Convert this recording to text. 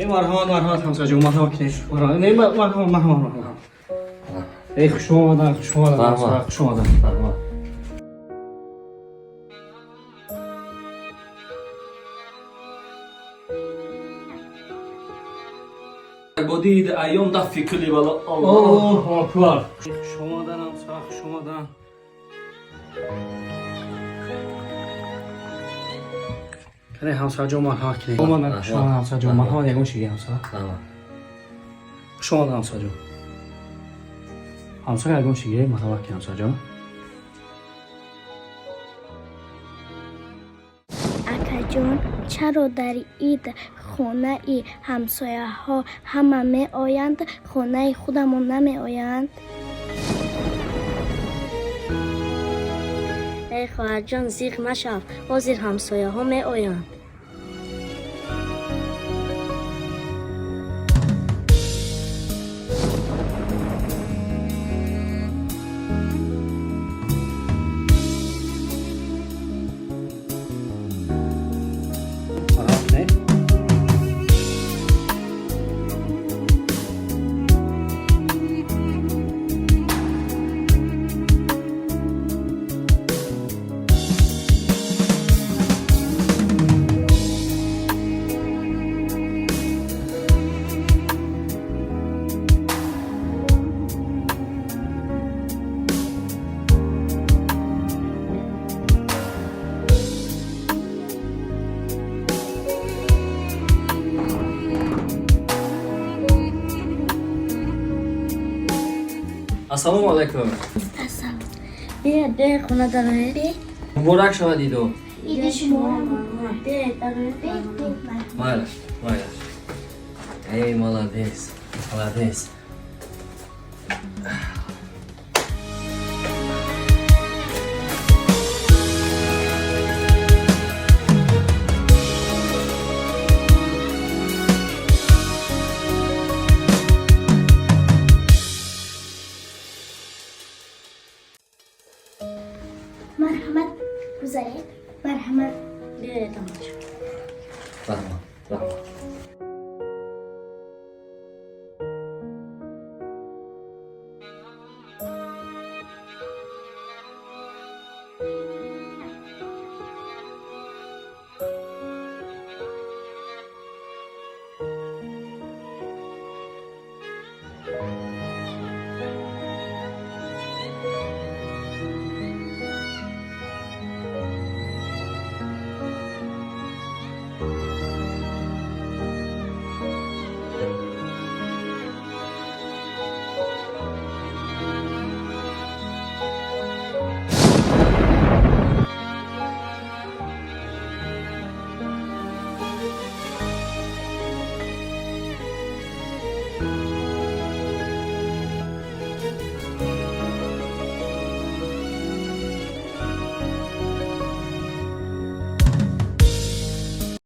Марҳамат, марҳамат, ҳамсояҷон, марҳамат кунед. Марҳамат, не, марҳамат, марҳамат, марҳамат. Эй, хуш омадан, хуш омадан, ҳамсоя, хуш омадан. Марҳамат. Бо дид айём дафи кулли бало. Аллоҳу акбар. Хуш омадан, ҳамсоя, хуш омадан. Кане, ҳамсояҷон, марҳамат кунед. Омадан, хуш омадан, ҳамсояҷон, марҳамат, ягон чизе, ҳамсоя. Марҳамат. Хуш омадан, ҳамсояҷон. Ҳамсоя, ягон чизе, марҳамат кунед, ҳамсояҷон. Акаҷон, чаро дар ид хонаи ҳамсояҳо ҳама меоянд, хонаи худамон намеоянд? Эй хоҳарҷон, зиқ машав, ҳозир ҳамсояҳо меоянд. Марҳамат кунед. Ассалому алайкум. Ассалом. Биед, биед, хона дароед. Муборак шавад идо. Иди шуморо. Биед, дароед. Майлаш, майлаш. Эй, молодец, молодец. Марҳамат, гузаред, марҳамат. Биед, амаҷон. Раҳмат, раҳмат.